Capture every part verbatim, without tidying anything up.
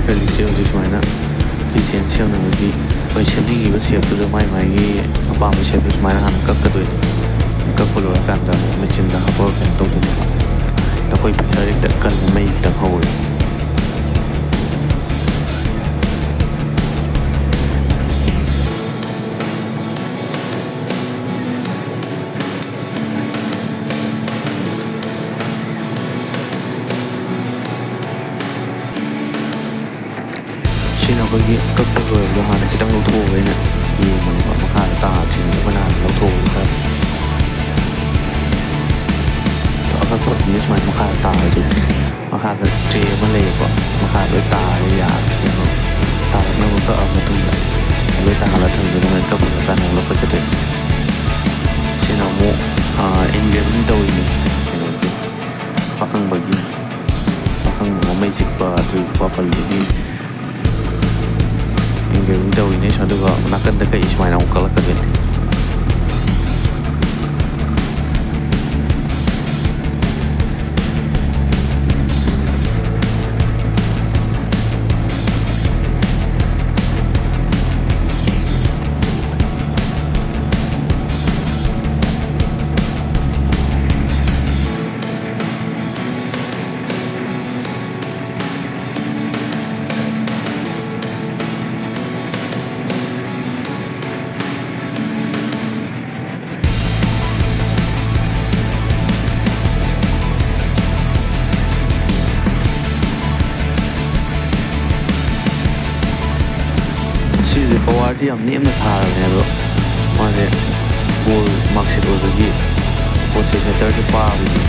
ꯀꯔꯤꯁꯦ ꯍꯧꯖꯤꯛ ꯁꯨꯃꯥꯏꯅ ꯀꯤꯆꯦꯟ ꯁꯦꯝꯅꯕꯒꯤ ꯑꯩꯈꯣꯏ ꯁꯦꯝꯅꯤꯡꯉꯤꯕ ꯁꯦꯞꯇꯨꯗ ꯃꯥꯏ ꯃꯥꯏꯒꯤ ꯑꯄꯥꯝꯕ ꯁꯦꯞꯇꯨ ꯁꯨꯃꯥꯏꯅ ꯍꯥꯟꯅ ꯀꯛꯀꯗꯣꯏꯅꯤ꯫ ꯀꯛꯄ ꯂꯣꯏꯔꯀꯥꯟꯗ ꯑꯃꯨꯛ ꯃꯦꯆꯤꯟꯗ ꯍꯥꯞꯄꯒ ꯀꯩꯅꯣ ꯇꯧꯗꯣꯏꯅꯦꯕ꯫ ꯑꯩꯈꯣꯏ ꯐꯤꯇꯔ ꯈꯤꯇꯪ ꯀꯜꯂꯦ, ꯃꯩ ꯈꯤꯇꯪ ꯍꯧꯔꯦ꯫ ꯁꯤꯅ ꯑꯩꯈꯣꯏꯒꯤ ꯀꯛꯄ ꯂꯣꯏꯕꯗꯣ ꯍꯥꯟꯅ ꯈꯤꯇꯪ ꯂꯧꯊꯣꯛꯑꯒ ꯑꯩꯅ ꯌꯦꯡꯕꯅꯦꯕ, ꯃꯈꯥꯗ ꯇꯥꯗ꯭ꯔꯤꯉꯩꯗ ꯑꯩꯈꯣꯏꯅ ꯍꯥꯟꯅ ꯂꯧꯊꯣꯛꯑꯒ ꯈꯔ ꯑꯀꯛꯄ ꯁꯨꯃꯥꯏꯅ ꯃꯈꯥꯗ ꯇꯥꯔꯗꯤ, ꯃꯈꯥꯗ ꯇ꯭ꯔꯦ ꯑꯃ ꯂꯩꯌꯦꯀꯣ, ꯃꯈꯥꯗ ꯂꯣꯏ ꯇꯥꯔꯒ ꯌꯥꯔꯦ꯫ ꯀꯩꯅꯣ ꯇꯥꯔꯛꯅꯕ ꯀꯛꯑ ꯃꯇꯨꯡꯗ ꯂꯣꯏ ꯇꯥꯍꯜꯂ ꯊꯝꯗꯣꯏꯅꯦ꯫ ꯃꯣꯏ ꯀꯛꯄ ꯂꯣꯏꯔꯀꯥꯟꯗ ꯑꯃꯨꯛ ꯂꯧꯈꯠꯀꯗꯣꯏꯅꯦ꯫ ꯁꯤꯅ ꯑꯃꯨꯛ, ꯑꯥ, engraving ꯇꯧꯔꯤꯅꯤ꯫ ꯀꯩꯅꯣꯒꯤ, ꯄꯥꯈꯪꯕꯒꯤ, ꯄꯥꯈꯪꯕ ꯃꯃꯩ ꯆꯤꯛꯄ, ꯑꯗꯨ ꯈꯣꯠꯄ ꯄꯜꯂꯤꯗꯒꯤ engraving ꯇꯧꯔꯤꯅꯤ꯫ ꯑꯗꯨꯒ ꯅꯥꯀꯟꯗ ꯀꯛꯏ ꯁꯨꯃꯥꯏꯅ ꯑꯃꯨꯛ ꯀꯛꯂꯛꯀꯗꯣꯏꯅꯤ꯫ ꯁꯤꯁꯦ ꯄꯋꯥꯔꯗꯤ ꯌꯥꯝ ꯅꯦꯝꯅ ꯊꯥꯔꯕꯅꯦ, ꯑꯗꯣ ꯃꯥꯁꯦ ꯒꯣꯜ ꯃꯥꯔꯛꯁꯤꯠ ꯑꯣꯏꯕꯒꯤ ꯄꯣꯠꯁꯦ ꯃꯦꯇꯔꯁꯦ ꯄꯥꯕꯒꯤ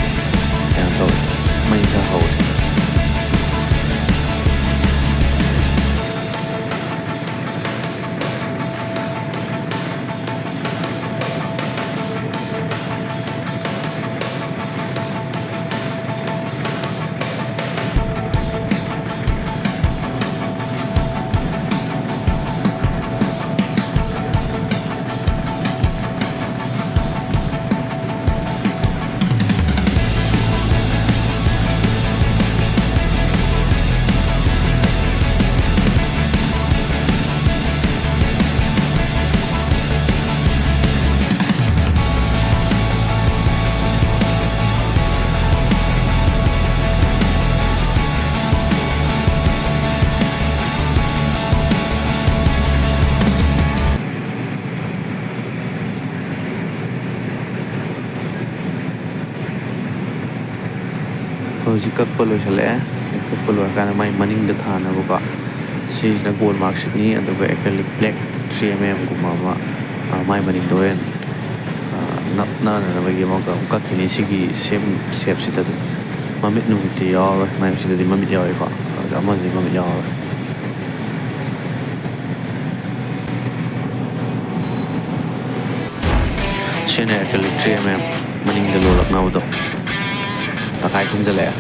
ꯀꯩꯅꯣ ꯇꯧꯋꯦ, ꯃꯩ ꯈꯔ ꯍꯧꯋꯦ꯫ ꯍꯧꯖꯤꯛ ꯀꯛꯄ ꯂꯣꯏꯁꯤꯜꯂꯛꯑꯦ꯫ ꯀꯛꯄ ꯂꯣꯏꯔꯀꯥꯟꯗ ꯃꯥꯏ ꯃꯅꯤꯡꯗ ꯊꯥꯅꯕꯀꯣ, ꯁꯤꯁꯤꯅ ꯒꯣꯜ ꯃꯥꯔꯛꯁꯤꯠꯅꯤ, ꯑꯗꯨꯒ ꯑꯦꯀ꯭ꯔꯤꯂꯤꯛ ꯕ꯭ꯂꯦꯛ ꯊ꯭ꯔꯤ ꯑꯦꯝ ꯑꯦꯝꯒꯨꯝꯕ ꯑꯃ, ꯑ, ꯃꯥꯏ ꯃꯅꯤꯡꯗ ꯍꯣꯔꯦꯟ, ꯑ, ꯅꯞꯅꯅꯕꯒꯤ ꯑꯃꯒ ꯑꯃꯨꯛ ꯀꯛꯈꯤꯅꯤ꯫ ꯁꯤꯒꯤ ꯁꯦꯝ ꯁꯦꯞꯁꯤꯗ ꯑꯗꯨꯝ ꯃꯃꯤꯠ ꯅꯨꯃꯤꯠꯇꯤ ꯌꯥꯎꯔꯔꯣꯏ꯫ ꯃꯥꯏ ꯁꯤꯗꯗꯤ ꯃꯃꯤꯠ ꯌꯥꯎꯔꯤꯀꯣ, ꯑꯗꯨꯒ ꯑꯃꯗꯤ ꯃꯃꯤꯠ ꯌꯥꯎꯔꯔꯣꯏ꯫ ꯁꯤꯅ ꯑꯦꯀ꯭ꯔꯤꯂꯤꯛ ꯊ꯭ꯔꯤ ꯑꯦꯝ ꯑꯦꯝ ꯃꯅꯤꯡꯗ ꯂꯣꯜꯂꯛꯅꯕꯗꯣ ꯇꯈꯥꯏ ꯈꯤꯟꯖꯜꯂꯛꯑꯦ꯫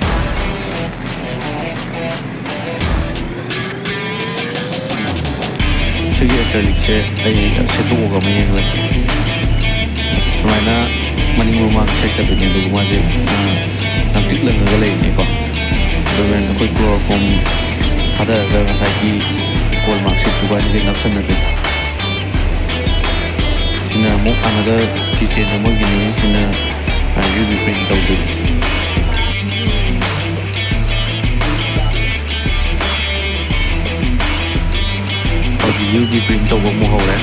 ꯁꯤꯒꯤ ꯑꯦꯀ꯭ꯔꯤꯂꯤꯛꯁꯦ ꯑꯩ ꯁꯦꯠꯇꯣꯛꯑꯒ ꯑꯃ ꯌꯦꯡꯍꯜꯂꯛꯀꯦ꯫ ꯁꯨꯃꯥꯏꯅ ꯃꯅꯤꯡ ꯃꯃꯥꯡ ꯁꯦꯠꯀꯗꯣꯏꯅꯦ, ꯑꯗꯨꯒ ꯃꯥꯁꯦ, ꯑ, ꯂꯪꯇ꯭ꯔꯤꯛ ꯂꯪꯉꯒ ꯂꯩꯕꯅꯤꯀꯣ꯫ ꯑꯗꯨꯒ ꯑꯩꯈꯣꯏ ꯀ꯭ꯂꯣꯔꯣꯐꯣꯝ ꯊꯥꯗꯔꯒ ꯉꯁꯥꯏꯒꯤ ꯒꯣꯜ ꯃꯥꯔꯛꯁꯤꯠꯇꯨꯒ ꯑꯅꯤꯁꯦ ꯅꯞꯁꯟꯅꯗꯣꯏꯅꯤ꯫ ꯁꯤꯅ ꯑꯃꯨꯛ another keychain ꯑꯃꯒꯤꯅꯤ꯫ ꯁꯤꯅ, ꯑ, ꯌꯨ ꯚꯤ ꯄ꯭ꯔꯤꯟ ꯇꯧꯗꯣꯏꯅꯤ꯫ ꯍꯧꯖꯤꯛ ꯌꯨ ꯚꯤ ꯄ꯭ꯔꯤꯟ ꯇꯧꯕ ꯑꯃꯨꯛ ꯍꯧꯔꯦ꯫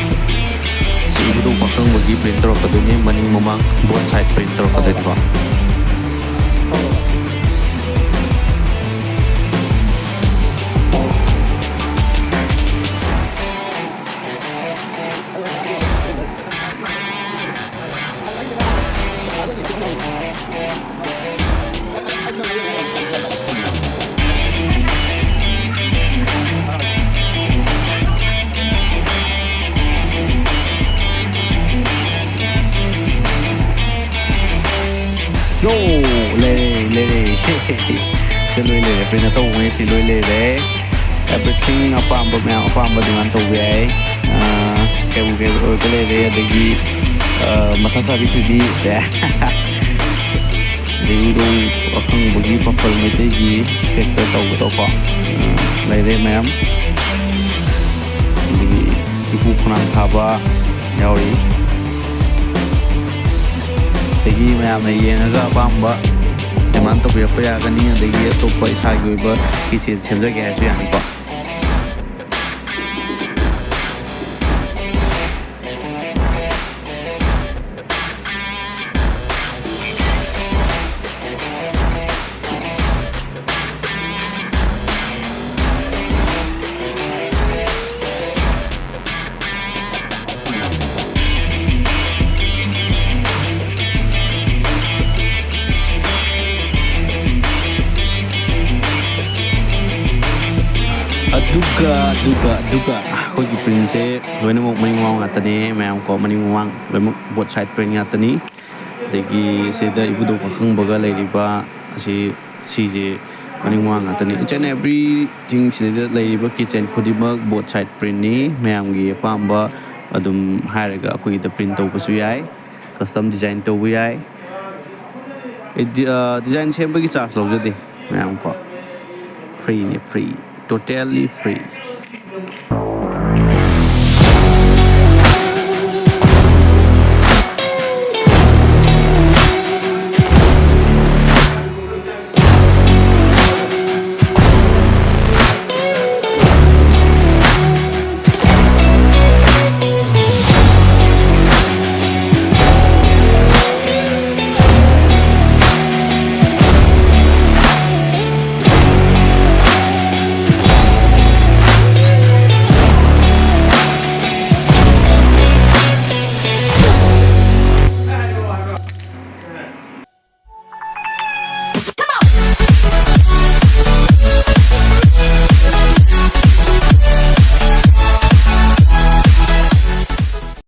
ꯁꯤ ꯏꯕꯨꯙꯧ ꯄꯥꯈꯪꯕꯒꯤ ꯄ꯭ꯔꯤꯟ ꯇꯧꯔꯛꯀꯗꯣꯏꯅꯤ, ꯃꯅꯤꯡ ꯃꯃꯥꯡ both side ꯄ꯭ꯔꯤꯟ ꯇꯧꯔꯛꯀꯗꯣꯏꯅꯤꯀꯣ꯫ ꯌꯣ! ꯂꯩꯔꯦ, ꯂꯩꯔꯦ꯫ ꯁꯤ ꯂꯣꯏ ꯂꯩꯔꯦ꯫ ꯄ꯭ꯔꯤꯟ ꯑꯇꯧꯕꯉꯩ ꯁꯤ ꯂꯣꯏ ꯂꯩꯔꯦ꯫ Everything ꯑꯄꯥꯝꯕ ꯃꯌꯥꯝ ꯑꯄꯥꯝꯕ demand ꯇꯧꯕ ꯌꯥꯏ꯫ ꯑꯥ, ꯀꯩꯕꯨ ꯀꯩꯕꯨ ꯑꯣꯏꯕ ꯂꯩꯔꯦ, ꯑꯗꯒꯤ, ꯑꯥ, ꯃꯊꯥ ꯁꯥꯕꯤ ꯊꯣꯏꯕꯤ ꯁꯦ꯫ ꯑꯗꯒꯤ ꯎꯔꯣꯡ ꯑꯀꯪꯕꯒꯤ ꯄꯥꯐꯜ ꯃꯩꯇꯩꯒꯤ factor ꯇꯧꯕꯗꯣꯀꯣ꯫ ꯑꯥ, ꯂꯩꯔꯦ ꯃꯌꯥꯝ꯫ ꯑꯗꯒꯤ ꯏꯄꯨ ꯐꯅꯥꯝ ꯊꯥꯕ ꯌꯥꯎꯔꯤ꯫ ꯑꯗꯒꯤ ꯃꯌꯥꯝꯅ ꯌꯦꯡꯉꯒ ꯑꯄꯥꯝꯕ demand ꯇꯧꯕꯤꯔꯛꯄ ꯌꯥꯒꯅꯤ꯫ ꯑꯗꯒꯤ ꯑꯇꯣꯞꯄ ꯏꯁꯥꯒꯤ ꯑꯣꯏꯕ keychain ꯁꯦꯝꯖꯒꯦ ꯍꯥꯏꯔꯁꯨ ꯌꯥꯅꯤꯀꯣ꯫ ꯑꯗꯨꯒ ꯑꯗꯨꯒ ꯑꯗꯨꯒ ꯑꯩꯈꯣꯏꯒꯤ printꯁꯦ ꯂꯣꯏꯅꯃꯛ ꯃꯅꯤꯡ ꯃꯃꯥꯡ ꯉꯥꯛꯇꯅꯦ ꯃꯌꯥꯝ ꯀꯣ, ꯃꯅꯤꯡ ꯃꯃꯥꯡ ꯂꯣꯏꯅꯃꯛ both side print ꯉꯥꯛꯇꯅꯤ꯫ ꯑꯗꯒꯤ ꯁꯤꯗ ꯏꯕꯨꯙꯧ ꯄꯥꯈꯪꯕꯒ ꯂꯩꯔꯤꯕ ꯑꯁꯤ, ꯁꯤꯁꯦ ꯃꯅꯤꯡ ꯃꯃꯥꯡ ꯉꯥꯛꯇꯅꯤ꯫ Each and everything ꯁꯤꯗ ꯂꯩꯔꯤꯕ keychain ꯈꯨꯗꯤꯡꯃꯛ both side printꯅꯤ꯫ ꯃꯌꯥꯝꯒꯤ ꯑꯄꯥꯝꯕ ꯑꯗꯨꯝ ꯍꯥꯏꯔꯒ ꯑꯩꯈꯣꯏꯒꯤꯗ print ꯇꯧꯕꯁꯨ ꯌꯥꯏ, custom design ꯇꯧꯕ ꯌꯥꯏ꯫ ꯑꯦ, ꯗꯤ-, ꯑ, design ꯁꯦꯝꯕꯒꯤ charge ꯂꯧꯖꯗꯦ ꯃꯌꯥꯝ ꯀꯣ, freeꯅꯤ, free, totally free꯫